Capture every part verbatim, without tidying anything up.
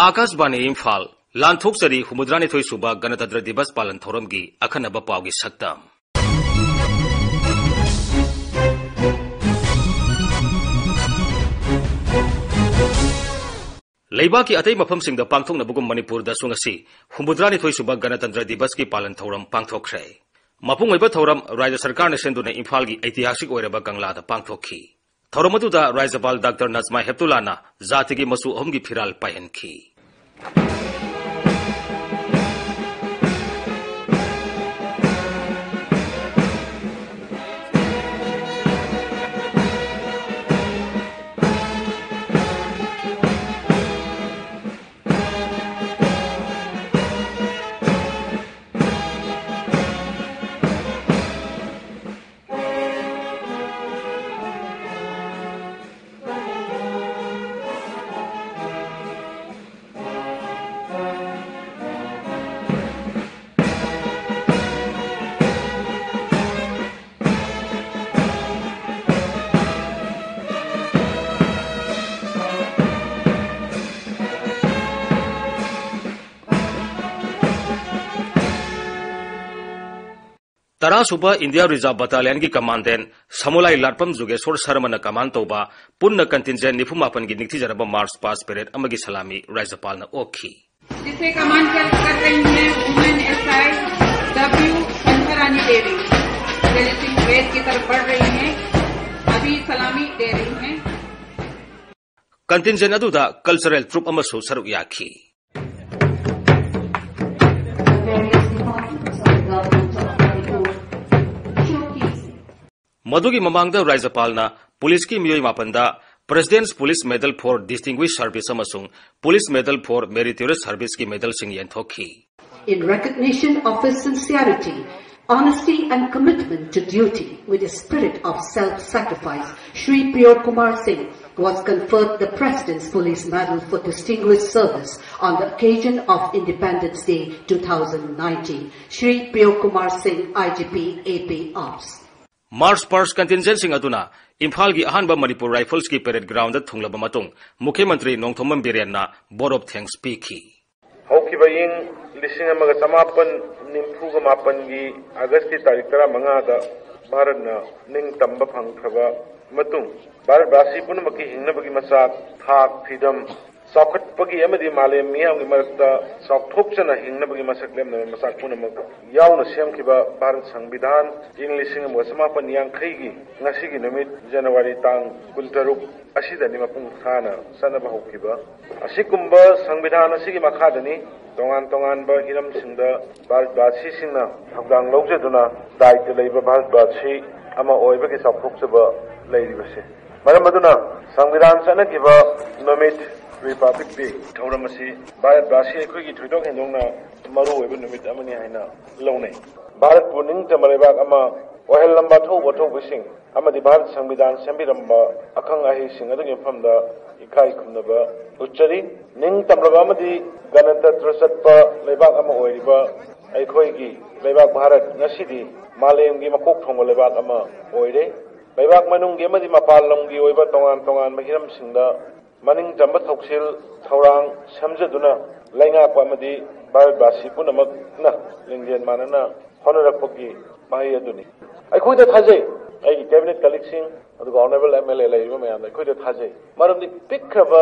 ꯑꯥꯀꯥꯁꯕꯥꯅꯤ ꯏꯝꯐꯥꯜ, ꯂꯥꯟꯊꯣꯛꯆꯔꯤ ꯍꯨꯝꯐꯨꯇꯔꯥꯅꯤꯊꯣꯏ ꯁꯨꯕ ꯒꯅꯇꯟꯇ꯭ꯔ ꯗꯤꯕꯁ ꯄꯥꯂꯟ ꯊꯧꯔꯝꯒꯤ ꯑꯈꯟꯅꯕ ꯄꯥꯎꯒꯤ ꯁꯛꯇꯝ꯫ ꯂꯩꯕꯥꯛꯀꯤ ꯑꯇꯩ ꯃꯐꯝꯁꯤꯡꯗ ꯄꯥꯡꯊꯣꯛꯅꯕꯒꯨꯝ ꯃꯅꯤꯄꯨꯔꯗꯁꯨ ꯉꯁꯤ ꯍꯨꯝꯐꯨꯇꯔꯥꯅꯤꯊꯣꯏ ꯁꯨꯕ ꯒꯅꯇꯟꯇ꯭ꯔ ꯗꯤꯕꯁꯀꯤ ꯄꯥꯂꯟ ꯊꯧꯔꯝ ꯄꯥꯡꯊꯣꯛꯈ꯭ꯔꯦ꯫ ꯃꯄꯨꯡ ꯑꯣꯏꯕ ꯊꯧꯔꯝ ꯔꯥꯖ꯭ꯌ ꯁꯔꯀꯥꯔꯅ ꯁꯤꯟꯗꯨꯅ ꯏꯝꯐꯥꯜꯒꯤ ꯑꯩꯇꯤꯍꯥꯁꯤꯛ ꯑꯣꯏꯔꯕ ꯀꯪꯂꯥꯗ ꯄꯥꯡꯊꯣꯛꯈꯤ꯫ ꯊꯧꯔꯝ ꯑꯗꯨꯗ ꯔꯥꯖ꯭ꯌꯄꯥꯜ ꯗꯥꯛꯇꯔ ꯅꯖꯃꯥ ꯍꯦꯞꯇꯨꯂꯥꯅ ꯖꯥꯇꯤꯒꯤ ꯃꯆꯨ ꯑꯍꯨꯝꯒꯤ ꯐꯤꯔꯥꯜ ꯄꯥꯏꯍꯟꯈꯤ꯫ ꯇꯔꯥ ꯁꯨꯕ ꯏꯟꯗꯤꯌꯥ ꯔꯤꯖꯥꯔꯚ ꯕꯠꯇꯥꯂꯤꯌꯟꯒꯤ ꯀꯃꯥꯟꯗꯦꯟ ꯁꯃꯨꯂꯥꯏ ꯂꯥꯠꯄꯝ ꯖꯨꯒꯦꯁꯣꯔ ꯁꯔꯃꯅ ꯀꯃꯥꯟ ꯇꯧꯕ ꯄꯨꯟꯅ ꯀꯟꯇꯤꯟꯖꯦꯟ ꯅꯤꯐꯨ ꯃꯥꯄꯟꯒꯤ ꯅꯤꯡꯊꯤꯖꯔꯕ ꯃꯥꯔꯆ ꯄꯥꯁ ꯄꯦꯔꯦꯗ ꯑꯃꯒꯤ ꯁꯂꯥꯃꯤ ꯔꯥꯖ꯭ꯌꯄꯥꯜꯅ ꯑꯣꯛꯈꯤ꯫ जिसे कमान कर, कर रही हैं वुमेन एसआई डब्ल्यू संध्यारानी देवी, जैसे कि परेड की तरफ बढ़ रही हैं, अभी सलामी दे रही हैं। ꯀꯟꯇꯤꯟꯖꯦꯟ ꯑꯗꯨꯗ ꯀꯜꯆꯔꯦꯜ ꯇ꯭ꯔꯨꯞ ꯑꯃꯁꯨ ꯁꯔꯨꯛ ꯌꯥꯈꯤ꯫ ꯃꯗꯨꯒꯤ ꯃꯃꯥꯡꯗ ꯔꯥꯖ꯭ꯌꯄꯥꯜꯅ ꯄꯨꯂꯤꯁꯀꯤ ꯃꯤꯑꯣꯏ ꯃꯥꯄꯟꯗ President's Police Medal for Distinguished Service ꯑꯃꯁꯨꯡ Police Medal for Meritorious Serviceꯀꯤ ꯃꯦꯗꯜꯁꯤꯡ ꯌꯦꯟꯊꯣꯛꯈꯤ꯫ In recognition of his sincerity, honesty and commitment to duty with a spirit of self-sacrifice, Shri Priyo Kumar Singh was conferred the President's Police Medal for Distinguished Service on the occasion of Independence Day two thousand nineteen. Shri Priyo Kumar Singh, I G P, A P Ops. March past contingentꯁꯤꯡ ꯑꯗꯨꯅ ꯏꯝꯐꯥꯜꯒꯤ ꯑꯍꯥꯟꯕ Manipur ꯔꯥꯏꯐꯜꯁꯀꯤ parade ground ꯊꯨꯡꯂꯕ ꯃꯇꯨꯡ ꯃꯨꯈ꯭ꯌ ꯃꯟꯇ꯭ꯔꯤ Nongthombam ꯕꯤꯔꯦꯟꯅ vote of thanks ꯄꯤꯈꯤ꯫ ꯍꯧꯈꯤꯕ ꯏꯪ ꯂꯤꯁꯤꯡ ꯑꯃꯒ ꯆꯃꯥꯄꯟ ꯅꯤꯐꯨꯒ ꯃꯥꯄꯟꯒꯤ ꯑꯥꯒꯁꯀꯤ ꯇꯥꯔꯤꯛ ꯇꯔꯥꯃꯉꯥꯗ ꯚꯥꯔꯠꯅ ꯅꯤꯡꯇꯝꯕ ꯐꯪꯈ꯭ꯔꯕ ꯃꯇꯨꯡ, ꯚꯥꯔꯠꯕꯥꯁꯤ ꯄꯨꯝꯅꯃꯛꯀꯤ ꯍꯤꯡꯅꯕꯒꯤ ꯃꯆꯥꯛ, ꯊꯥꯛ, ꯐꯤꯗꯝ, ꯆꯥꯎꯈꯠꯄꯒꯤ ꯑꯃꯗꯤ ꯃꯥꯂꯦꯝ ꯃꯤꯌꯥꯝꯒꯤ ꯃꯔꯛꯇ ꯆꯥꯎꯊꯣꯛꯆꯅ ꯍꯤꯡꯅꯕꯒꯤ ꯃꯁꯛ ꯂꯦꯝꯅꯕ ꯃꯆꯥꯛ ꯄꯨꯝꯅꯃꯛ ꯌꯥꯎꯅ ꯁꯦꯝꯈꯤꯕ ꯚꯥꯔꯠ ꯁꯪꯕꯤꯙꯥꯟ ꯏꯪ ꯂꯤꯁꯤꯡ ꯑꯃꯒ ꯆꯃꯥꯄꯟ ꯌꯥꯡꯈꯩꯒꯤ ꯉꯁꯤꯒꯤ ꯅꯨꯃꯤꯠ, ꯖꯅꯋꯥꯔꯤ ꯇꯥꯡ ꯀꯨꯟꯇꯔꯨꯛ ꯑꯁꯤꯗꯅꯤ ꯃꯄꯨꯡ ꯐꯥꯅ ꯆꯠꯅꯕ ꯍꯧꯈꯤꯕ꯫ ꯑꯁꯤꯒꯨꯝꯕ ꯁꯪꯕꯤꯙꯥꯟ ꯑꯁꯤꯒꯤ ꯃꯈꯥꯗꯅꯤ ꯇꯣꯉꯥꯟ ꯇꯣꯉꯥꯟꯕ ꯍꯤꯔꯝꯁꯤꯡꯗ ꯚꯥꯔꯠꯕꯥꯁꯤꯁꯤꯡꯅ ꯊꯧꯗꯥꯡ ꯂꯧꯖꯗꯨꯅ ꯗꯥꯏꯇ ꯂꯩꯕ ꯚꯥꯔꯠꯕꯥꯁꯤ ꯑꯃ ꯑꯣꯏꯕꯒꯤ ꯆꯥꯎꯊꯣꯛꯆꯕ ꯂꯩꯔꯤꯕꯁꯦ꯫ ꯃꯔꯝ ꯑꯗꯨꯅ ꯁꯪꯕꯤꯙꯥꯟ ꯆꯠꯅꯈꯤꯕ ꯅꯨꯃꯤꯠ, Republic Day ꯊꯧꯔꯝ ꯑꯁꯤ ꯚꯥꯔꯠꯕꯥꯁꯤ ꯑꯩꯈꯣꯏꯒꯤ ꯊꯣꯏꯗꯣꯛ ꯍꯦꯟꯗꯣꯛꯅ ꯃꯔꯨꯑꯣꯏꯕ ꯅꯨꯃꯤꯠ ꯑꯃꯅꯤ ꯍꯥꯏꯅ ꯂꯧꯅꯩ꯫ ꯚꯥꯔꯠꯄꯨ ꯅꯤꯡꯇꯝꯕ ꯂꯩꯕꯥꯛ ꯑꯃ ꯑꯣꯏꯍꯜꯂꯝꯕ ꯑꯊꯧꯕ ꯑꯊꯧꯕꯁꯤꯡ ꯑꯃꯗꯤ ꯚꯥꯔꯠ ꯁꯪꯕꯤꯙꯥꯟ ꯁꯦꯝꯕꯤꯔꯝꯕ ꯑꯈꯪ ꯑꯍꯩꯁꯤꯡ ꯑꯗꯨꯒꯤ ꯃꯐꯝꯗ ꯏꯀꯥꯏ ꯈꯨꯝꯅꯕ ꯎꯠꯆꯔꯤ꯫ ꯅꯤꯡꯇꯝꯂꯕ ꯑꯃꯗꯤ ꯒꯅꯇꯟꯇ꯭ꯔ ꯆꯠꯄ ꯂꯩꯕꯥꯛ ꯑꯃ ꯑꯣꯏꯔꯤꯕ ꯑꯩꯈꯣꯏꯒꯤ ꯂꯩꯕꯥꯛ ꯚꯥꯔꯠ ꯉꯁꯤꯗꯤ ꯃꯥꯂꯦꯝꯒꯤ ꯃꯀꯣꯛ ꯊꯣꯡꯕ ꯂꯩꯕꯥꯛ ꯑꯃ ꯑꯣꯏꯔꯦ꯫ ꯂꯩꯕꯥꯛ ꯃꯅꯨꯡꯒꯤ ꯑꯃꯗꯤ ꯃꯄꯥꯟ ꯂꯝꯒꯤ ꯑꯣꯏꯕ ꯇꯣꯉꯥꯟ ꯇꯣꯉꯥꯟꯕ ꯍꯤꯔꯝꯁꯤꯡꯗ ꯃꯅꯤꯡ ꯇꯝꯕ ꯊꯧꯁꯤꯜ ꯊꯧꯔꯥꯡ ꯁꯦꯝꯖꯗꯨꯅ ꯂꯩꯉꯥꯛꯄ ꯑꯃꯗꯤ ꯚꯥꯔꯠꯕꯥꯁꯤ ꯄꯨꯝꯅꯃꯛꯅ ꯂꯤꯡꯖꯦꯜ ꯃꯥꯟꯅꯅ ꯍꯣꯠꯅꯔꯛꯄꯒꯤ ꯃꯍꯩ ꯑꯗꯨꯅꯤ꯫ ꯑꯩꯈꯣꯏꯗ ꯊꯥꯖꯩ, ꯑꯩꯒꯤ cabinet colleagueꯁꯤꯡ ꯑꯗꯨꯒ honourable MLA ꯂꯩꯔꯤꯕ ꯃꯌꯥꯝꯗ ꯑꯩꯈꯣꯏꯗ ꯊꯥꯖꯩ꯫ ꯃꯔꯝꯗꯤ ꯄꯤꯛꯈ꯭ꯔꯕ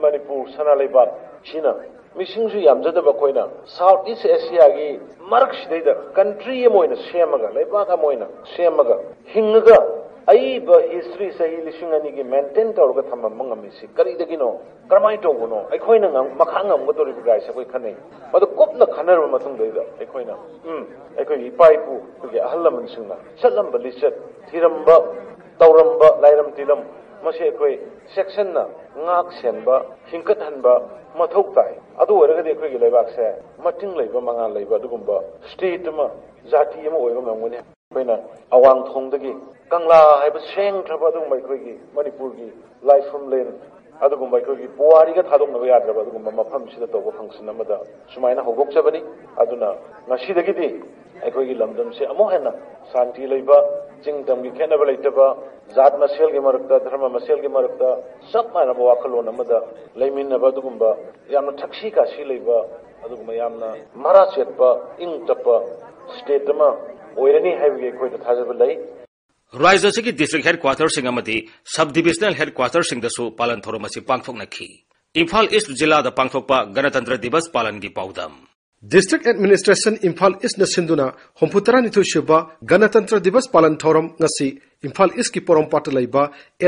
ꯃꯅꯤꯄꯨꯔ ꯁꯅꯥ ꯂꯩꯕꯥꯛꯁꯤꯅ ꯃꯤꯁꯤꯡꯁꯨ ꯌꯥꯝꯖꯗꯕ ꯑꯩꯈꯣꯏꯅ South East Asiaꯒꯤ ꯃꯔꯛꯁꯤꯗꯩꯗ country ꯑꯃ ꯑꯣꯏꯅ ꯁꯦꯝꯃꯒ, ꯂꯩꯕꯥꯛ ꯑꯃ ꯑꯣꯏꯅ ꯁꯦꯝꯃꯒ ꯍꯤꯡꯉꯒ ꯑꯏꯕ history ꯆꯍꯤ ꯂꯤꯁꯤꯡ ꯑꯅꯤꯒꯤ maintain ꯇꯧꯔꯒ ꯊꯝꯃꯝꯕ ꯉꯝꯃꯤꯁꯤ ꯀꯔꯤꯗꯒꯤꯅꯣ? ꯀꯔꯝꯍꯥꯏꯅ ꯇꯧꯕꯅꯣ? ꯑꯩꯈꯣꯏꯅ ꯉꯝ-, ꯃꯈꯥ ꯉꯝꯒꯗꯧꯔꯤꯕ ꯒꯥꯏꯁꯦ ꯑꯩꯈꯣꯏ ꯈꯟꯅꯩ꯫ ꯃꯗꯨ ꯀꯨꯞꯅ ꯈꯟꯅꯔꯕ ꯃꯇꯨꯡꯗꯩꯗ ꯑꯩꯈꯣꯏꯅ, ꯎꯝ, ꯑꯩꯈꯣꯏꯒꯤ ꯏꯄꯥ ꯏꯄꯨ, ꯑꯩꯈꯣꯏꯒꯤ ꯑꯍꯜ ꯂꯃꯟꯁꯤꯡꯅ ꯆꯠꯂꯝꯕ ꯂꯤꯆꯠ, ꯊꯤꯔꯝꯕ, ꯇꯧꯔꯝꯕ, ꯂꯥꯏꯔꯝ ꯇꯤꯂꯝ, ꯃꯁꯤ ꯑꯩꯈꯣꯏ ꯆꯦꯛꯁꯤꯟꯅ ꯉꯥꯛ ꯁꯦꯟꯕ, ꯍꯤꯡꯀꯠꯍꯟꯕ ꯃꯊꯧ ꯇꯥꯏ꯫ ꯑꯗꯨ ꯑꯣꯏꯔꯒꯗꯤ ꯑꯩꯈꯣꯏꯒꯤ ꯂꯩꯕꯥꯛꯁꯦ ꯃꯇꯤꯡ ꯂꯩꯕ, ꯃꯉꯥꯜ ꯂꯩꯕ ꯑꯗꯨꯒꯨꯝꯕ state ꯑꯃ, ꯖꯥꯇꯤ ꯑꯃ ꯑꯣꯏꯕ ꯉꯝꯒꯅꯤ꯫ ꯑꯩꯈꯣꯏꯅ ꯑꯋꯥꯡ ꯊꯣꯡꯗꯒꯤ ꯀꯪꯂꯥ ꯍꯥꯏꯕ ꯁꯦꯡꯈ꯭ꯔꯕ ꯑꯗꯨꯒꯨꯝꯕ ꯑꯩꯈꯣꯏꯒꯤ ꯃꯅꯤꯄꯨꯔꯒꯤ ꯂꯥꯏꯐꯝꯂꯦꯟ, ꯑꯗꯨꯒꯨꯝꯕ ꯑꯩꯈꯣꯏꯒꯤ ꯄꯨꯋꯥꯔꯤꯒ ꯊꯥꯗꯣꯛꯅꯕ ꯌꯥꯗ꯭ꯔꯕ ꯑꯗꯨꯒꯨꯝꯕ ꯃꯐꯝꯁꯤꯗ ꯇꯧꯕ function ꯑꯃꯗ ꯁꯨꯃꯥꯏꯅ ꯍꯧꯗꯣꯛꯆꯕꯅꯤ꯫ ꯑꯗꯨꯅ ꯉꯁꯤꯗꯒꯤꯗꯤ ꯑꯩꯈꯣꯏꯒꯤ ꯂꯝꯗꯝꯁꯦ ꯑꯃꯨꯛ ꯍꯦꯟꯅ ꯁꯥꯟꯇꯤ ꯂꯩꯕ, ꯆꯤꯡ ꯇꯝꯒꯤ ꯈꯦꯠꯅꯕ ꯂꯩꯇꯕ, ꯖꯥꯠ ꯃꯁꯦꯜꯒꯤ ꯃꯔꯛꯇ, ꯙꯔꯃ ꯃꯁꯦꯜꯒꯤ ꯃꯔꯛꯇ ꯆꯞ ꯃꯥꯟꯅꯕ ꯋꯥꯈꯜꯂꯣꯟ ꯑꯃꯗ ꯂꯩꯃꯤꯟꯅꯕ, ꯑꯗꯨꯒꯨꯝꯕ ꯌꯥꯝꯅ ꯊꯛꯁꯤ ꯈꯥꯁꯤ ꯂꯩꯕ, ꯑꯗꯨꯒꯨꯝꯕ ꯌꯥꯝꯅ ꯃꯔꯥ ꯆꯦꯠꯄ, ꯏꯪ ꯇꯞꯄ state ꯑꯃ ꯑꯣꯏꯔꯅꯤ ꯍꯥꯏꯕꯒꯤ ꯑꯩꯈꯣꯏꯗ ꯊꯥꯖꯕ ꯂꯩ꯫ ꯔꯥꯖ꯭ꯌ ꯑꯁꯤꯒꯤ district headquarterꯁꯤꯡ ꯑꯃꯗꯤ sub divisional headquarterꯁꯤꯡꯗꯁꯨ ꯄꯥꯂꯟ ꯊꯧꯔꯝ ꯑꯁꯤ ꯄꯥꯡꯊꯣꯛꯅꯈꯤ꯫ ꯏꯝꯐꯥꯜ ꯏꯁ꯭ꯠ ꯖꯤꯂꯥꯗ ꯄꯥꯡꯊꯣꯛꯄ ꯒꯅꯇꯟꯇ꯭ꯔ ꯗꯤꯕꯁ ꯄꯥꯂꯟꯒꯤ ꯄꯥꯎꯗꯝ꯫ District Administration Imphal Eastꯅ ꯁꯤꯟꯗꯨꯅ ꯍꯨꯝꯐꯨꯇꯔꯥꯅꯤꯊꯣꯏ ꯁꯨꯕ ꯒꯅꯇꯟꯇ꯭ꯔ ꯗꯤꯕꯁ ꯄꯥꯂꯟ ꯊꯧꯔꯝ ꯉꯁꯤ ꯏꯝꯐꯥꯜ ꯏꯁ꯭ꯠꯀꯤ ꯄꯣꯔꯣꯝꯄꯥꯠꯇ ꯂꯩꯕ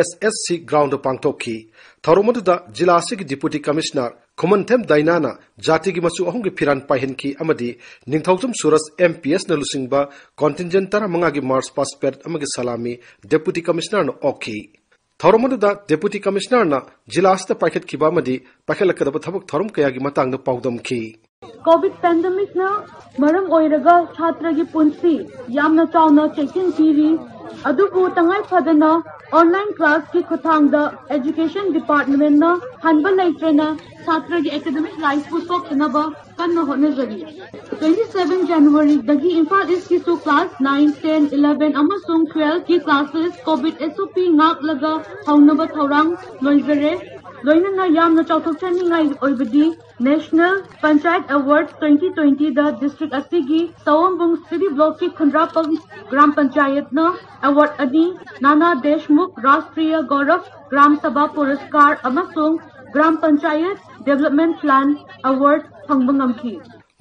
S S C groundꯗ ꯄꯥꯡꯊꯣꯛꯈꯤ꯫ ꯊꯧꯔꯝ ꯑꯗꯨꯗ ꯖꯤꯂꯥ ꯑꯁꯤꯒꯤ Deputy Commissioner ꯈꯨꯃꯟꯊꯦꯝ ꯗꯥꯏꯅꯥꯅ ꯖꯥꯇꯤꯒꯤ ꯃꯆꯨ ꯑꯍꯨꯝꯒꯤ ꯐꯤꯔꯥꯟ ꯄꯥꯏꯍꯟꯈꯤ ꯑꯃꯗꯤ ꯅꯤꯡꯊꯧꯖꯝ ꯁꯨꯔꯖ M P Sꯅ ꯂꯨꯆꯤꯡꯕ contingent ꯇꯔꯥꯃꯉꯥꯒꯤ march past parade ꯑꯃꯒꯤ ꯁꯂꯥꯃꯤ Deputy Commissionerꯅ ꯑꯣꯛꯈꯤ꯫ ꯊꯧꯔꯝ ꯑꯗꯨꯗ Deputy Commissionerꯅ ꯖꯤꯂꯥ ꯑꯁꯤꯗ ꯄꯥꯏꯈꯠꯈꯤꯕ ꯑꯃꯗꯤ ꯄꯥꯏꯈꯠꯂꯛꯀꯗꯕ ꯊꯕꯛ ꯊꯧꯔꯝ ꯀꯌꯥꯒꯤ ꯃꯇꯥꯡꯗ ꯄꯥꯎꯗꯝꯈꯤ꯫ COVID pandemicꯅ ꯃꯔꯝ ꯑꯣꯏꯔꯒ ꯁꯥꯇ꯭ꯔꯒꯤ ꯄꯨꯟꯁꯤ ꯌꯥꯝꯅ ꯆꯥꯎꯅ ꯆꯩꯊꯦꯡ ꯄꯤꯔꯤ꯫ ꯑꯗꯨꯕꯨ ꯇꯉꯥꯏ ꯐꯗꯅ online classꯀꯤ ꯈꯨꯠꯊꯥꯡꯗ Education Departmentꯅ ꯍꯟꯕ ꯂꯩꯇ꯭ꯔꯅ ꯁꯥꯇ꯭ꯔꯒꯤ academic lifeꯄꯨ ꯁꯣꯛꯇꯅꯕ ꯀꯟꯅ ꯍꯣꯠꯅꯖꯔꯤ꯫ Twenty seven Januaryꯗꯒꯤ Imphal ꯏꯁ꯭ꯠꯀꯤꯁꯨ class nine, ten, eleven ꯑꯃꯁꯨꯡ twelveꯀꯤ classes COVID SOP ꯉꯥꯛꯂꯒ ꯍꯧꯅꯕ ꯊꯧꯔꯥꯡ ꯂꯣꯏꯖꯔꯦ꯫ ꯂꯣꯏꯅꯅ ꯌꯥꯝꯅ ꯆꯥꯎꯊꯣꯛꯆꯅꯤꯡꯉꯥꯏ ꯑꯣꯏꯕꯗꯤ National Panchayat Award twenty twentyꯗ district ꯑꯁꯤꯒꯤ ꯁꯑꯣꯝꯕꯨꯡ city blockꯀꯤ ꯈꯨꯟꯗ꯭ꯔꯥꯄꯝ ꯒ꯭ꯔꯥꯝ ꯄꯟꯆꯥꯌꯠꯅ award ꯑꯅꯤ, Nana Deshmukh Rashtriya Gaurav Gram Sabha Puraskar ꯑꯃꯁꯨꯡ Gram Panchayat Development Plan Award ꯐꯪꯕ ꯉꯝꯈꯤ꯫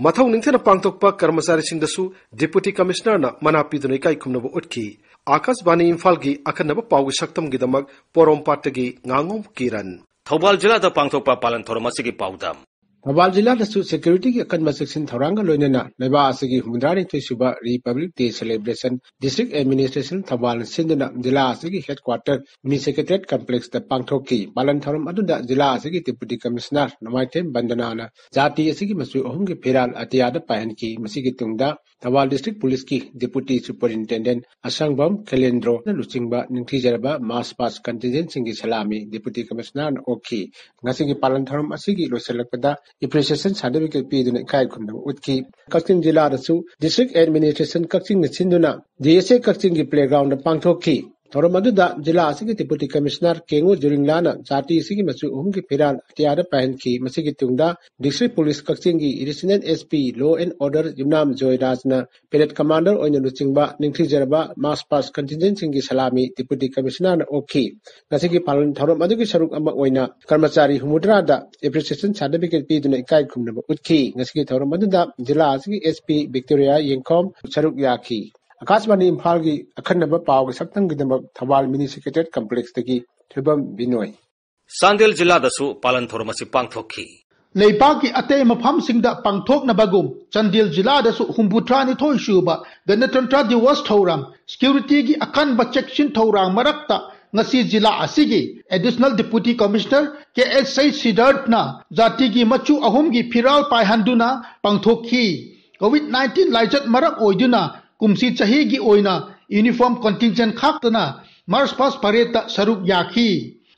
ꯃꯊꯧ ꯅꯤꯡꯊꯤꯅ ꯄꯥꯡꯊꯣꯛꯄ ꯀꯔꯃꯆꯥꯔꯤꯁꯤꯡꯗꯁꯨ Deputy Commissionerꯅ ꯃꯅꯥ ꯄꯤꯗꯨꯅ ꯏꯀꯥꯏ ꯈꯨꯝꯅꯕ ꯎꯠꯈꯤ꯫ ꯑꯥꯀꯥꯁꯕꯥꯅꯤ ꯏꯝꯐꯥꯜꯒꯤ ꯑꯈꯟꯅꯕ ꯄꯥꯎꯒꯤ ꯁꯛꯇꯝꯒꯤꯗꯃꯛ ꯄꯣꯔꯣꯝꯄꯥꯠꯇꯒꯤ ꯉꯥꯉꯣꯝ ꯀꯤꯔꯟ꯫ ꯊꯧꯕꯥꯜ ꯖꯤꯂꯥꯗ ꯄꯥꯡꯊꯣꯛꯄ ꯄꯥꯂꯟ ꯊꯧꯔꯝ ꯑꯁꯤꯒꯤ ꯄꯥꯎꯗꯝ꯫ ꯊꯧꯕꯥꯜ ꯖꯤꯂꯥꯗꯁꯨ securityꯒꯤ ꯑꯀꯟꯕ ꯆꯦꯛꯁꯤꯟ ꯊꯧꯔꯥꯡꯒ ꯂꯣꯏꯅꯅ ꯂꯩꯕꯥꯛ ꯑꯁꯤꯒꯤ ꯍꯨꯝꯐꯨꯇꯔꯥꯅꯤꯊꯣꯏ ꯁꯨꯕ Republic Day celebration District Administration ꯊꯧꯕꯥꯜꯅ ꯁꯤꯟꯗꯨꯅ ꯖꯤꯂꯥ ꯑꯁꯤꯒꯤ headquarter Mini Secretariat Complexꯇ ꯄꯥꯡꯊꯣꯛꯈꯤ꯫ ꯄꯥꯂꯟ ꯊꯧꯔꯝ ꯑꯗꯨꯗ ꯖꯤꯂꯥ ꯑꯁꯤꯒꯤ Deputy Commissioner ꯅꯣꯡꯃꯥꯏꯊꯦꯝ ꯕꯟꯗꯅꯥꯅ ꯖꯥꯇꯤ ꯑꯁꯤꯒꯤ ꯃꯆꯨ ꯑꯍꯨꯝꯒꯤ ꯐꯤꯔꯥꯜ ꯑꯇꯤꯌꯥꯗ ꯄꯥꯏꯍꯟꯈꯤ꯫ ꯃꯁꯤꯒꯤ ꯇꯨꯡꯗ ꯊꯧꯕꯥꯜ District Policeꯀꯤ Deputy Superintendent ꯑꯁꯪꯕꯝ ꯈꯦꯂꯦꯟꯗ꯭ꯔꯣꯅ ꯂꯨꯆꯤꯡꯕ ꯅꯤꯡꯊꯤꯖꯔꯕ march past contingentsꯤꯡꯒꯤ ꯁꯂꯥꯃꯤ Deputy Commissionerꯅ ꯑꯣꯛꯈꯤ꯫ ꯉꯁꯤꯒꯤ ꯄꯥꯂꯟ ꯊꯧꯔꯝ ꯑꯁꯤꯒꯤ ꯂꯣꯏꯁꯤꯜꯂꯛꯄꯗ appreciation certificate ꯄꯤꯗꯨꯅ ꯏꯀꯥꯏ ꯈꯨꯝꯅꯕ ꯎꯠꯈꯤ꯫ ꯀꯛꯆꯤꯡ ꯖꯤꯂꯥꯗꯁꯨ District Administration ꯀꯛꯆꯤꯡꯅ ꯁꯤꯟꯗꯨꯅ D S A ꯀꯛꯆꯤꯡꯒꯤ playground ꯗ ꯄꯥꯡꯊꯣꯛꯈꯤ꯫ ꯊꯧꯔꯝ ꯑꯗꯨꯗ ꯖꯤꯂꯥ ꯑꯁꯤꯒꯤ Deputy Commissioner ꯀꯦꯉꯨ ꯖꯨꯔꯤꯡꯂꯥꯅ ꯖꯥꯇꯤ ꯑꯁꯤꯒꯤ ꯃꯆꯨ ꯑꯍꯨꯝꯒꯤ ꯐꯤꯔꯥꯜ ꯑꯇꯤꯌꯥꯗ ꯄꯥꯏꯍꯟꯈꯤ꯫ ꯃꯁꯤꯒꯤ ꯇꯨꯡꯗ District Police ꯀꯛꯆꯤꯡꯒꯤ Additional S P Law and Order Yumnam ꯖꯣꯏꯔꯥꯖꯅ parade commander ꯑꯣꯏꯅ ꯂꯨꯆꯤꯡꯕ ꯅꯤꯡꯊꯤꯖꯔꯕ March Past Contingent ꯁꯤꯡꯒꯤ ꯁꯂꯥꯃꯤ Deputy Commissioner ꯅ ꯑꯣꯛꯈꯤ꯫ ꯉꯁꯤꯒꯤ ꯄꯥꯂꯟ ꯊꯧꯔꯝ ꯑꯗꯨꯒꯤ ꯁꯔꯨꯛ ꯑꯃ ꯑꯣꯏꯅ ꯀꯔꯃꯆꯥꯔꯤ ꯍꯨꯝꯐꯨꯇꯔꯥꯗ appreciation certificate ꯄꯤꯗꯨꯅ ꯏꯀꯥꯏ ꯈꯨꯝꯅꯕ ꯎꯠꯈꯤ꯫ ꯉꯁꯤꯒꯤ ꯊꯧꯔꯝ ꯑꯗꯨꯗ ꯖꯤꯂꯥ ꯑꯁꯤꯒꯤ S P Victoria ꯌꯦꯡꯈꯣꯝ ꯁꯔꯨꯛ ꯌꯥꯈꯤ꯫ ꯑꯥꯀꯥꯁꯕꯥꯅꯤ ꯏꯝꯐꯥꯜꯒꯤ ꯑꯈꯟꯅꯕ ꯄꯥꯎꯒꯤ ꯁꯛꯇꯝꯒꯤꯗꯃꯛ ꯊꯧꯕꯥꯜ Mini Secretariat Complex ꯇꯒꯤ ꯊꯣꯏꯕꯝ ꯕꯤꯅꯣꯏ꯫ ꯆꯥꯟꯗꯦꯜ ꯖꯤꯂꯥꯗꯁꯨ ꯄꯥꯂꯟ ꯊꯧꯔꯝ ꯑꯁꯤ ꯄꯥꯡꯊꯣꯛꯈꯤ꯫ ꯂꯩꯕꯥꯛꯀꯤ ꯑꯇꯩ ꯃꯐꯝꯁꯤꯡꯗ ꯄꯥꯡꯊꯣꯛꯅꯕꯒꯨꯝ ꯆꯥꯟꯗꯦꯜ ꯖꯤꯂꯥꯗꯁꯨ ꯍꯨꯝꯐꯨꯇꯔꯥꯅꯤꯊꯣꯏ ꯁꯨꯕ ꯒꯅꯇꯟꯇ꯭ꯔ ꯗꯤꯋꯁ ꯊꯧꯔꯝ security ꯒꯤ ꯑꯀꯟꯕ ꯆꯦꯛꯁꯤꯟ ꯊꯧꯔꯥꯡ ꯃꯔꯛꯇ ꯉꯁꯤ ꯖꯤꯂꯥ ꯑꯁꯤꯒꯤ Additional Deputy Commissioner ꯀꯦ ꯑꯦꯁ ꯁꯩ ꯁꯤꯗꯥꯔꯊꯅ ꯖꯥꯇꯤꯒꯤ ꯃꯆꯨ ꯑꯍꯨꯝꯒꯤ ꯐꯤꯔꯥꯜ ꯄꯥꯏꯍꯟꯗꯨꯅ ꯄꯥꯡꯊꯣꯛꯈꯤ꯫ COVID nineteen ꯂꯥꯏꯆꯠ ꯃꯔꯝ ꯑꯣꯏꯗꯨꯅ ꯀꯨꯝꯁꯤ ꯆꯍꯤꯒꯤ ꯑꯣꯏꯅ uniform contingent ꯈꯥꯛꯇꯅ March Past Parade ꯇ ꯁꯔꯨꯛ ꯌꯥꯈꯤ꯫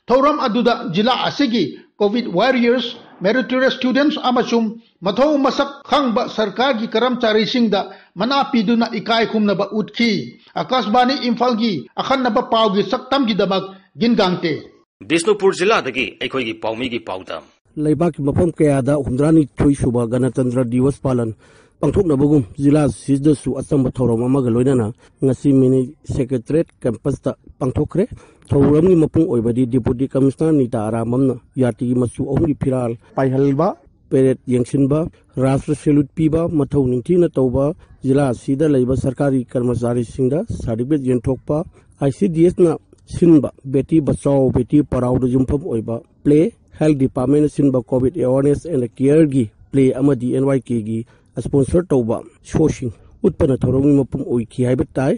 ꯊꯧꯔꯝ ꯑꯗꯨꯗ ꯖꯤꯂꯥ ꯑꯁꯤꯒꯤ COVID warriors, meritorious students ꯑꯃꯁꯨꯡ ꯃꯊꯧ ꯃꯁꯛ ꯈꯪꯕ ꯁꯔꯀꯥꯔꯒꯤ ꯀꯔꯃꯆꯥꯔꯤꯁꯤꯡꯗ ꯃꯅꯥ ꯄꯤꯗꯨꯅ ꯏꯀꯥꯏ ꯈꯨꯝꯅꯕ ꯎꯠꯈꯤ꯫ ꯑꯥꯀꯥꯁꯕꯥꯅꯤ ꯏꯝꯐꯥꯜꯒꯤ ꯑꯈꯟꯅꯕ ꯄꯥꯎꯒꯤ ꯁꯛꯇꯝꯒꯤꯗꯃꯛ ꯒꯤꯟꯒꯥꯡꯇꯦ꯫ ꯕꯤꯁꯅꯨꯄꯨꯔ ꯖꯤꯂꯥꯗꯒꯤ ꯑꯩꯈꯣꯏꯒꯤ ꯄꯥꯎꯃꯤꯒꯤ ꯄꯥꯎꯗꯝ꯫ ꯂꯩꯕꯥꯛꯀꯤ ꯃꯐꯝ ꯀꯌꯥꯗ ꯍꯨꯝꯗ꯭ꯔꯥꯅꯤꯊꯣꯏ ꯁꯨꯕ ꯒꯅꯇꯟꯇ꯭ꯔ ꯗꯤꯋꯁ ꯄꯥꯂꯟ ꯄꯥꯡꯊꯣꯛꯅꯕꯒꯨꯝ ꯖꯤꯂꯥ ꯑꯁꯤꯗꯁꯨ ꯑꯆꯝꯕ ꯊꯧꯔꯝ ꯑꯃꯒ ꯂꯣꯏꯅꯅ ꯉꯁꯤ Mini Secretariat Campus ꯇ ꯄꯥꯡꯊꯣꯛꯈ꯭ꯔꯦ꯫ ꯊꯧꯔꯝꯒꯤ ꯃꯄꯨꯡ ꯑꯣꯏꯕꯗꯤ Deputy Commissioner ꯅꯤꯇꯥ ꯑꯔꯥꯝꯕꯝꯅ ꯖꯥꯇꯤꯒꯤ ꯃꯆꯨ ꯑꯍꯨꯝꯒꯤ ꯐꯤꯔꯥꯜ ꯄꯥꯏꯍꯟꯕ, parade ꯌꯦꯡꯁꯤꯟꯕ, ꯔꯥꯁꯇ꯭ꯔ salute ꯄꯤꯕ, ꯃꯊꯧ ꯅꯤꯡꯊꯤꯅ ꯇꯧꯕ, ꯖꯤꯂꯥ ꯑꯁꯤꯗ ꯂꯩꯕ ꯁꯔꯀꯥꯔꯒꯤ ꯀꯔꯃꯆꯥꯔꯤꯁꯤꯡꯗ certificate ꯌꯦꯟꯊꯣꯛꯄ, I C D S ꯅ ꯁꯤꯟꯕ ꯕꯦꯇꯤ ꯕꯆꯥꯎ ꯕꯦꯇꯤ ꯄꯔꯥꯎꯗ ꯌꯨꯝꯐꯝ ꯑꯣꯏꯕ play, Health Department ꯅ ꯁꯤꯟꯕ COVID awareness and care ꯒꯤ play ꯑꯃꯗꯤ N Y K ꯒꯤ sponsor ꯇꯧꯕ show ꯁꯤꯡ ꯎꯠꯄꯅ ꯊꯧꯔꯝꯒꯤ ꯃꯄꯨꯡ ꯑꯣꯏꯈꯤ ꯍꯥꯏꯕ ꯇꯥꯏ꯫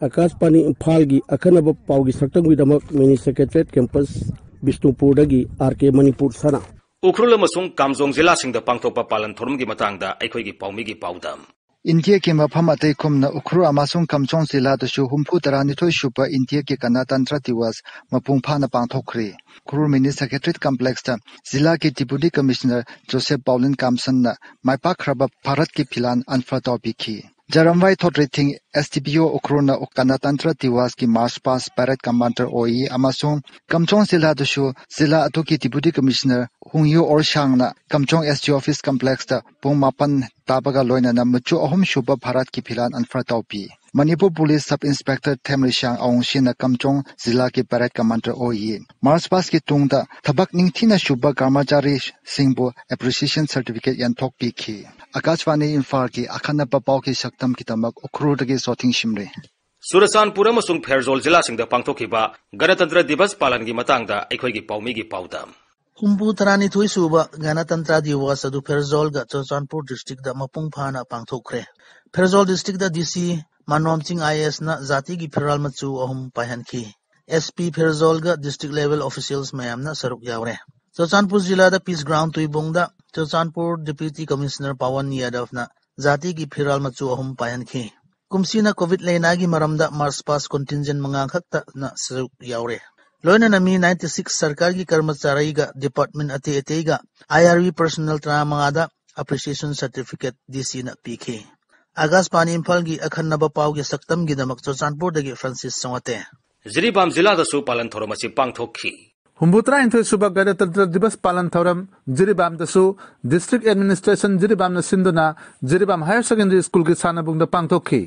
ꯑꯥꯀꯥꯁꯕꯥꯅꯤ ꯏꯝꯐꯥꯜꯒꯤ ꯑꯈꯟꯅꯕ ꯄꯥꯎꯒꯤ ꯁꯛꯇꯝꯒꯤꯗꯃꯛ Mini Secretariat Campus ꯕꯤꯁꯅꯨꯄꯨꯔꯗꯒꯤ R K Manipur ꯁꯅꯥ꯫ ꯎꯈ꯭ꯔꯨꯜ ꯑꯃꯁꯨꯡ ꯀꯥꯝꯖꯣꯡ ꯖꯤꯂꯥꯁꯤꯡꯗ ꯄꯥꯡꯊꯣꯛꯄ ꯄꯥꯂꯟ ꯊꯧꯔꯝꯒꯤ ꯃꯇꯥꯡꯗ ꯑꯩꯈꯣꯏꯒꯤ ꯄꯥꯎꯃꯤꯒꯤ ꯄꯥꯎꯗꯝ꯫ ꯏꯟꯗꯤꯌꯥꯒꯤ ꯃꯐꯝ ꯑꯇꯩ ꯀꯨꯝꯅ ꯎꯈ꯭ꯔꯨꯜ ꯑꯃꯁꯨꯡ ꯀꯝꯆꯣꯡ ꯖꯤꯂꯥꯗꯁꯨ ꯍꯨꯝꯐꯨ ꯇꯔꯥꯅꯤꯊꯣꯏ ꯁꯨꯕ ꯏꯟꯗꯤꯌꯥꯒꯤ ꯒꯅꯇꯟꯇ꯭ꯔ ꯗꯤꯋꯁ ꯃꯄꯨꯡ ꯐꯥꯅ ꯄꯥꯡꯊꯣꯛꯈ꯭ꯔꯦ꯫ ꯎꯈ꯭ꯔꯨꯜ ꯃꯤꯅꯤ ꯁꯦꯀ꯭ꯔꯦꯇꯔꯤꯌꯦꯠ ꯀꯝꯄ꯭ꯂꯦꯛꯁꯇ ꯖꯤꯂꯥꯒꯤ ꯗꯤꯄꯨꯇꯤ ꯀꯃꯤꯁꯅꯔ ꯖꯣꯁꯦꯐ ꯄꯥꯎꯂꯤꯟ ꯀꯥꯝꯁꯟꯅ ꯃꯥꯏꯄꯥꯛꯈ꯭ꯔꯕ ꯚꯥꯔꯠꯀꯤ ꯐꯤꯂꯥꯟ unfurl ꯇꯧꯕꯤꯈꯤ꯫ ꯖꯔꯝꯚꯥꯏ ꯊꯣꯇ꯭ꯔꯤꯊꯤꯡ, S D P O ꯎꯈ꯭ꯔꯨꯜꯅ ꯒꯅꯇꯟꯇ꯭ꯔ ꯗꯤꯋꯁꯀꯤ march past parade commander ꯑꯣꯏ ꯑꯃꯁꯨꯡ ꯀꯝꯆꯣꯡ ꯖꯤꯂꯥꯗꯁꯨ ꯖꯤꯂꯥ ꯑꯗꯨꯒꯤ ꯗꯤꯄꯨꯇꯤ ꯀꯃꯤꯁꯅꯔ ꯍꯨꯡꯌꯨ ꯑꯣꯔꯁꯥꯡꯅ Kamjong S D O office complexꯇ ꯄꯨꯡ ꯃꯥꯄꯟ ꯇꯥꯕꯒ ꯂꯣꯏꯅꯅ ꯃꯆꯨ ꯑꯍꯨꯝ ꯁꯨꯕ ꯚꯥꯔꯠꯀꯤ ꯐꯤꯂꯥꯟ unfurl ꯇꯧꯕꯤ꯫ ꯃꯅꯤꯄꯨꯔ ꯄꯨꯂꯤꯁ ꯁꯕ ꯏꯟꯁꯄꯦꯛꯇꯔ ꯊꯦꯝꯔꯤꯁꯥꯡ ꯑꯋꯨꯡꯁꯤꯅ ꯀꯝꯆꯣꯡ ꯖꯤꯂꯥꯒꯤ parade commander ꯑꯣꯏ꯫ March past ꯀꯤ ꯇꯨꯡꯗ ꯊꯕꯛ ꯅꯤꯡꯊꯤꯅ ꯁꯨꯕ ꯀꯔꯃꯆꯥꯔꯤꯁꯤꯡꯕꯨ appreciation certificate ꯌꯦꯟꯊꯣꯛꯄꯤꯈꯤ꯫ ꯑꯀꯥꯁꯕꯥꯅꯤ ꯏꯝꯐꯥꯜꯒꯤ ꯑꯈꯟꯅꯕ ꯄꯥꯎꯒꯤ ꯁꯛꯇꯝꯒꯤꯗꯃꯛ ꯎꯈ꯭ꯔꯨꯜꯗꯒꯤ ꯁꯣꯊꯤꯡ ꯁꯤꯝꯔꯤ꯫ ꯆꯨꯔꯆꯥꯟꯄꯨꯔ ꯑꯃꯁꯨꯡ ꯐꯦꯔꯖꯣꯜ ꯖꯤꯂꯥꯁꯤꯡꯗ ꯄꯥꯡꯊꯣꯛꯈꯤꯕ ꯒꯅꯇꯟꯇ꯭ꯔ ꯗꯤꯕꯁ ꯄꯥꯂꯟꯒꯤ ꯃꯇꯥꯡꯗ ꯑꯩꯈꯣꯏꯒꯤ ꯄꯥꯎꯃꯤꯒꯤ ꯄꯥꯎꯗꯝ꯫ ꯍꯨꯝꯐꯨ ꯇꯔꯥꯅꯤꯊꯣꯏ ꯁꯨꯕ ꯒꯅꯇꯟꯇ꯭ꯔ ꯗꯤꯋꯁ ꯑꯗꯨ ꯐꯦꯔꯖꯣꯜꯒ ꯆꯨꯔꯆꯥꯟꯄꯨꯔ ꯗꯤꯁꯇ꯭ꯔꯤꯛꯇ ꯃꯄꯨꯡ ꯐꯥꯅ ꯄꯥꯡꯊꯣꯛꯈ꯭ꯔꯦ꯫ ꯐꯦꯔꯖꯣꯜ ꯗꯤꯁꯇ꯭ꯔꯤꯛꯇ D C ꯃꯅꯣꯝ ꯁꯤꯡ I A S ꯅ ꯖꯥꯇꯤꯒꯤ ꯐꯤꯔꯥꯜ ꯃꯆꯨ ꯑꯍꯨꯝ ꯄꯥꯏꯍꯟꯈꯤ꯫ S P ꯐꯦꯔꯖꯣꯜꯒ district level officials ꯃꯌꯥꯝꯅ ꯁꯔꯨꯛ ꯌꯥꯎꯔꯦ꯫ ꯆꯨꯔꯆꯥꯟꯄꯨꯔ ꯖꯤꯂꯥꯗ Peace Ground ꯇꯨꯏꯕꯣꯡꯗ Churachandpur Deputy Commissioner Pawan ꯌꯥꯗꯕꯅ ꯖꯥꯇꯤꯒꯤ ꯐꯤꯔꯥꯜ ꯃꯆꯨ ꯑꯍꯨꯝ ꯄꯥꯏꯍꯟꯈꯤ꯫ ꯀꯨꯝꯁꯤꯅ COVID ꯂꯩꯅꯥꯒꯤ ꯃꯔꯝꯗ march past contingent ꯃꯉꯥ ꯈꯛꯇꯅ ꯁꯔꯨꯛ ꯌꯥꯎꯔꯦ꯫ ꯂꯣꯏꯅꯅ ꯃꯤ ninety six ꯁꯔꯀꯥꯔꯒꯤ ꯀꯔꯃꯆꯥꯔꯤꯒ department ꯑꯇꯩ ꯑꯇꯩꯒ I R B personnel ꯇꯔꯥꯃꯉꯥꯗ appreciation certificate D C ꯅ ꯄꯤꯈꯤ꯫ ꯑꯀꯥꯁꯕꯥꯅꯤ ꯏꯝꯐꯥꯜꯒꯤ ꯑꯈꯟꯅꯕ ꯄꯥꯎꯒꯤ ꯁꯛꯇꯝꯒꯤꯗꯃꯛ ꯆꯨꯔꯆꯥꯟꯄꯨꯔꯗꯒꯤ ꯐ꯭ꯔꯥꯟꯁꯤꯁ ꯆꯧꯉꯥꯇꯦ꯫ ꯖꯤꯔꯤꯕꯥꯝ ꯖꯤꯂꯥꯗꯁꯨ ꯄꯥꯂꯟ ꯊꯧꯔꯝ ꯑꯁꯤ ꯄꯥꯡꯊꯣꯛꯈꯤ꯫ ꯍꯨꯝꯐꯨꯇꯔꯥꯅꯤꯊꯣꯏ ꯁꯨꯕ ꯒꯅꯇꯟꯇ꯭ꯔ ꯗꯤꯕꯁ ꯄꯥꯂꯟ ꯊꯧꯔꯝ ꯖꯤꯔꯤꯕꯥꯝꯗꯁꯨ district administration ꯖꯤꯔꯤꯕꯥꯝꯅ ꯁꯤꯟꯗꯨꯅ ꯖꯤꯔꯤꯕꯥꯝ Higher Secondary Schoolꯒꯤ ꯁꯥꯟꯅꯕꯨꯡꯗ ꯄꯥꯡꯊꯣꯛꯈꯤ꯫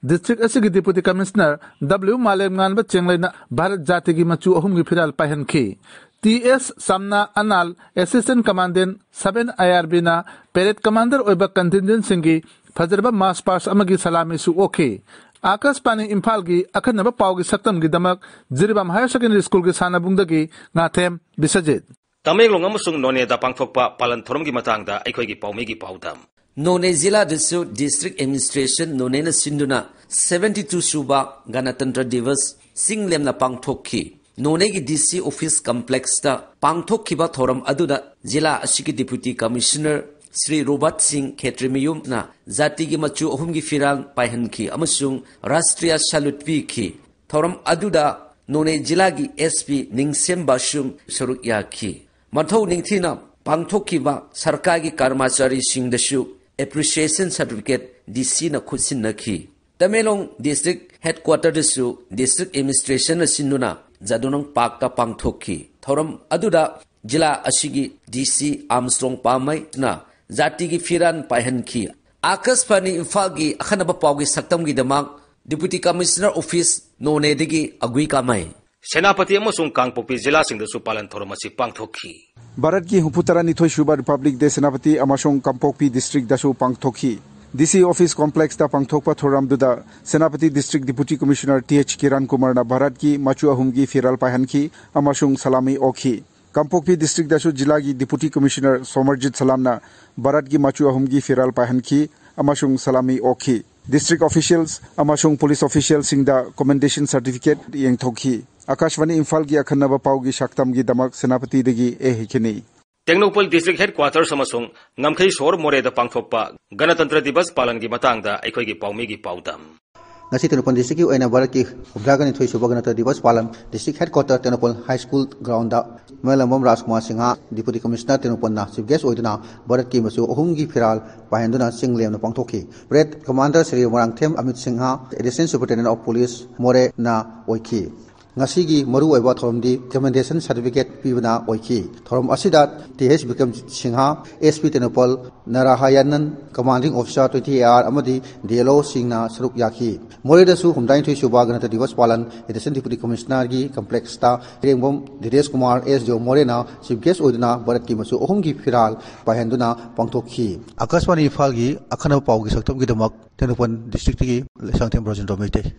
District ꯑꯁꯤꯒꯤ Deputy Commissioner W ꯃꯥꯂꯦꯝꯉꯥꯟꯕ ꯆꯦꯡꯂꯩꯅ ꯚꯥꯔꯠ ꯖꯥꯇꯤꯒꯤ ꯃꯆꯨ ꯑꯍꯨꯝꯒꯤ ꯐꯤꯔꯥꯜ ꯄꯥꯏꯍꯟꯈꯤ꯫ T S ꯁꯝꯅꯥ Anal, Assistant Commandant seven I R Bꯅ parade commander ꯑꯣꯏꯕ contingentꯁꯤꯡꯒꯤ ꯐꯖꯔꯕ march past ꯑꯃꯒꯤ ꯁꯂꯥꯃꯤꯁꯨ ꯑꯣꯛꯈꯤ꯫ ꯑꯀꯥꯁꯕꯥꯅꯤ ꯏꯝꯐꯥꯜꯒꯤ ꯑꯈꯟꯅꯕ ꯄꯥꯎꯒꯤ ꯁꯛꯇꯝꯒꯤꯗꯃꯛ ꯖꯤꯔꯤꯕꯥꯝ Higher Secondary Schoolꯒꯤ ꯁꯥꯟꯅꯕꯨꯡꯗꯒꯤ ꯉꯥꯊꯦꯝ ꯕꯤꯁꯖꯤꯠ꯫ ꯇꯃꯦꯡꯂꯣꯡ ꯑꯃꯁꯨꯡ ꯅꯣꯅꯦꯗ ꯄꯥꯡꯊꯣꯛꯄ ꯄꯥꯂꯟ ꯊꯧꯔꯝꯒꯤ ꯃꯇꯥꯡꯗ ꯑꯩꯈꯣꯏꯒꯤ ꯄꯥꯎꯃꯤꯒꯤ ꯄꯥꯎꯗꯝ꯫ ꯅꯣꯅꯦ ꯖꯤꯂꯥꯗꯁꯨ District Administration ꯅꯣꯅꯦꯅ ꯁꯤꯟꯗꯨꯅ seventy two ꯁꯨꯕ ꯒꯅꯇꯟꯇ꯭ꯔ ꯗꯤꯕꯁ ꯆꯤꯡ ꯂꯦꯝꯅ ꯄꯥꯡꯊꯣꯛꯈꯤ꯫ ꯅꯣꯅꯦꯒꯤ D C office complexꯇ ꯄꯥꯡꯊꯣꯛꯈꯤꯕ ꯊꯧꯔꯝ ꯑꯗꯨꯗ ꯖꯤꯂꯥ ꯑꯁꯤꯒꯤ Deputy Commissioner ꯁ꯭ꯔꯤ ꯔꯣꯕꯔꯠ ꯁꯤꯡ ꯈꯦꯇ꯭ꯔꯤꯃꯌꯨꯝꯅ ꯖꯥꯇꯤꯒꯤ ꯃꯆꯨ ꯑꯍꯨꯝꯒꯤ ꯐꯤꯔꯥꯜ ꯄꯥꯏꯍꯟꯈꯤ ꯑꯃꯁꯨꯡ ꯔꯥꯁꯇ꯭ꯔꯤꯌꯥ ꯁꯂꯨꯠ ꯄꯤꯈꯤ꯫ ꯊꯧꯔꯝ ꯑꯗꯨꯗ ꯅꯣꯅꯦ ꯖꯤꯂꯥꯒꯤ S P ꯅꯤꯡꯁꯦꯝꯕꯁꯨ ꯁꯔꯨꯛ ꯌꯥꯈꯤ꯫ ꯃꯊꯧ ꯅꯤꯡꯊꯤꯅ ꯄꯥꯡꯊꯣꯛꯈꯤꯕ ꯁꯔꯀꯥꯔꯒꯤ ꯀꯔꯃꯆꯥꯔꯤꯁꯤꯡꯗꯁꯨ appreciation certificate D C ꯅ ꯈꯨꯠꯁꯤꯟꯅꯈꯤ꯫ ꯇꯃꯦꯡꯂꯣꯡ district headquarter ꯗꯁꯨ district administration ꯅ ꯁꯤꯟꯗꯨꯅ ꯖꯥꯗꯨꯅꯪ ꯄꯥꯔꯛꯇ ꯄꯥꯡꯊꯣꯛꯈꯤ꯫ ꯊꯧꯔꯝ ꯑꯗꯨꯗ ꯖꯤꯂꯥ ꯑꯁꯤꯒꯤ D C ꯑꯥꯔꯝꯁꯇ꯭ꯔꯣꯡ ꯄꯥꯃꯩꯅ ꯖꯥꯇꯤꯒꯤ ꯐꯤꯔꯥꯜ ꯄꯥꯏꯍꯟꯈꯤ꯫ ꯑꯥꯀꯥꯁꯕꯥꯅꯤ ꯏꯝꯐꯥꯜꯒꯤ ꯑꯈꯟꯅꯕ ꯄꯥꯎꯒꯤ ꯁꯛꯇꯝꯒꯤꯗꯃꯛ Deputy Commissioner Office ꯅꯣꯅꯦꯗꯒꯤ ꯑꯒꯨꯏ ꯀꯥꯃꯩ꯫ ꯁꯦꯅꯥꯄꯇꯤ ꯑꯃꯁꯨꯡ ꯀꯥꯡꯄꯣꯛꯄꯤ ꯖꯤꯂꯥꯁꯤꯡꯗꯁꯨ ꯄꯥꯂꯟ ꯊꯧꯔꯝ ꯑꯁꯤ ꯄꯥꯡꯊꯣꯛꯈꯤ꯫ ꯚꯥꯔꯠꯀꯤ ꯍꯨꯝꯐꯨ ꯇꯔꯥꯅꯤꯊꯣꯏ ꯁꯨꯕ Republic Day ꯁꯦꯅꯥꯄꯇꯤ ꯑꯃꯁꯨꯡ ꯀꯥꯡꯄꯣꯛꯄꯤ district ꯗꯁꯨ ꯄꯥꯡꯊꯣꯛꯈꯤ꯫ D C office complex ꯇ ꯄꯥꯡꯊꯣꯛꯄ ꯊꯧꯔꯝꯗꯨꯗ Senapati district Deputy Commissioner T H Kiran ꯀꯨꯃꯥꯔꯅ ꯚꯥꯔꯠꯀꯤ ꯃꯆꯨ ꯑꯍꯨꯝꯒꯤ ꯐꯤꯔꯥꯜ ꯄꯥꯏꯍꯟꯈꯤ ꯑꯃꯁꯨꯡ ꯁꯂꯥꯃꯤ ꯑꯣꯛꯈꯤ꯫ ꯀꯥꯡꯄꯣꯛꯄꯤ district ꯇꯁꯨ ꯖꯤꯂꯥꯒꯤ Deputy Commissioner ꯁꯣꯃꯔꯖꯤꯠ ꯁꯂꯥꯝꯅ ꯚꯥꯔꯠꯀꯤ ꯃꯆꯨ ꯑꯍꯨꯝꯒꯤ ꯐꯤꯔꯥꯜ ꯄꯥꯏꯍꯟꯈꯤ ꯑꯃꯁꯨꯡ ꯁꯂꯥꯃꯤ ꯑꯣꯛꯈꯤ꯫ District officials ꯑꯃꯁꯨꯡ police official ꯁꯤꯡꯗ commendation certificate ꯌꯦꯟꯊꯣꯛꯈꯤ꯫ ꯑꯥꯀꯥꯁꯕꯥꯅꯤ ꯏꯝꯐꯥꯜꯒꯤ ꯑꯈꯟꯅꯕ ꯄꯥꯎꯒꯤ ꯁꯛꯇꯝꯒꯤꯗꯃꯛ ꯁꯦꯅꯥꯄꯇꯤꯗꯒꯤ ꯑꯦ ꯍꯩꯈꯤꯅꯤ꯫ ꯇꯦꯡꯅꯧꯄꯜ district headquarters ꯑꯃꯁꯨꯡ ꯉꯝꯈꯩ ꯁꯣꯍꯣꯔ ꯃꯣꯔꯦꯗ ꯄꯥꯡꯊꯣꯛꯄ ꯒꯅꯇꯟꯇ꯭ꯔ ꯗꯤꯕꯁ ꯄꯥꯂꯟꯒꯤ ꯃꯇꯥꯡꯗ ꯑꯩꯈꯣꯏꯒꯤ ꯄꯥꯎꯃꯤꯒꯤ ꯄꯥꯎꯗꯝ꯫ ꯉꯁꯤ ꯇꯦꯡꯅꯧꯄꯜ district ꯀꯤ ꯑꯣꯏꯅ ꯚꯥꯔꯠꯀꯤ ꯍꯨꯝꯐꯨꯇꯔꯥꯅꯤꯊꯣꯏ ꯁꯨꯕ ꯒꯅꯇꯟꯇ꯭ꯔ ꯗꯤꯕꯁ ꯄꯥꯂꯟ district headquarter Tengnoupal High School ground ꯗ ꯃꯌꯥꯝꯂꯝꯕꯝ ꯔꯥꯖꯀꯨꯃꯥꯔ Singh, Deputy Commissioner ꯇꯦꯡꯅꯧꯄꯜꯅ chief guest ꯑꯣꯏꯗꯨꯅ ꯚꯥꯔꯠꯀꯤ ꯃꯆꯨ ꯑꯍꯨꯝꯒꯤ ꯐꯤꯔꯥꯜ ꯄꯥꯏꯍꯟꯗꯨꯅ ꯆꯤꯡ ꯂꯦꯝꯅ ꯄꯥꯡꯊꯣꯛꯈꯤ꯫ Parade commander Shri Moirangthem Amit Singh, Additional Superintendent of Police ꯃꯣꯔꯦꯅ ꯑꯣꯏꯈꯤ꯫ ꯉꯁꯤꯒꯤ ꯃꯔꯨꯑꯣꯏꯕ ꯊꯧꯔꯝꯗꯤ commendation certificate ꯄꯤꯕꯅ ꯑꯣꯏꯈꯤ꯫ ꯊꯧꯔꯝ ꯑꯁꯤꯗ T H Bikramjit Singh, S P Tengnoupal, Narayanan, commanding officer twenty A R ꯑꯃꯗꯤ D L O ꯁꯤꯡꯅ ꯁꯔꯨꯛ ꯌꯥꯈꯤ꯫ ꯃꯣꯔꯦꯗꯁꯨ ꯍꯨꯝꯐꯨꯇꯔꯥꯅꯤꯊꯣꯏ ꯁꯨꯕ ꯒꯅꯇꯟꯇ꯭ꯔ ꯗꯤꯕꯁ ꯄꯥꯂꯟ Additional Deputy Commissioner ꯒꯤ complex ꯇ ꯏꯔꯦꯡꯕꯝ ꯙꯤꯔꯦꯖ Kumar, S D O ꯃꯣꯔꯦꯅ chief guest ꯑꯣꯏꯗꯨꯅ ꯚꯥꯔꯠꯀꯤ ꯃꯆꯨ ꯑꯍꯨꯝꯒꯤ ꯐꯤꯔꯥꯜ ꯄꯥꯏꯍꯟꯗꯨꯅ ꯄꯥꯡꯊꯣꯛꯈꯤ꯫ ꯑꯥꯀꯥꯁꯕꯥꯅꯤ ꯏꯝꯐꯥꯜꯒꯤ ꯑꯈꯟꯅꯕ ꯄꯥꯎꯒꯤ ꯁꯛꯇꯝꯒꯤꯗꯃꯛ ꯇꯦꯡꯅꯧꯄꯜ district ꯇꯒꯤ ꯂꯩꯁꯥꯡꯊꯦꯝ ꯕ꯭ꯔꯣꯖꯦꯟꯗ꯭ꯔꯣ ꯃꯩꯇꯩ꯫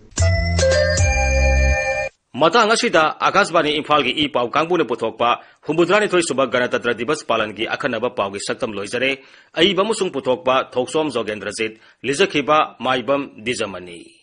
ꯃꯇꯥꯡ ꯑꯁꯤꯗ ꯑꯥꯀꯥꯁꯕꯥꯅꯤ ꯏꯝꯐꯥꯜꯒꯤ ꯏ ꯄꯥꯎ ꯀꯥꯡꯕꯨꯅ ꯄꯨꯊꯣꯛꯄ ꯍꯨꯝꯐꯨꯇꯔꯥꯅꯤꯊꯣꯏ ꯁꯨꯕ ꯒꯅꯇꯟꯇ꯭ꯔ ꯗꯤꯕꯁ ꯄꯥꯂꯟꯒꯤ ꯑꯈꯟꯅꯕ ꯄꯥꯎꯒꯤ ꯁꯛꯇꯝ ꯂꯣꯏꯖꯔꯦ꯫ ꯑꯏꯕ ꯑꯃꯁꯨꯡ ꯄꯨꯊꯣꯛꯄ ꯊꯣꯛꯆꯣꯝ ꯖꯣꯒꯦꯟꯗ꯭ꯔꯖꯤꯠ, ꯂꯤꯖꯈꯤꯕ ꯃꯥꯏꯕꯝ ꯗꯤꯖꯃꯅꯤ꯫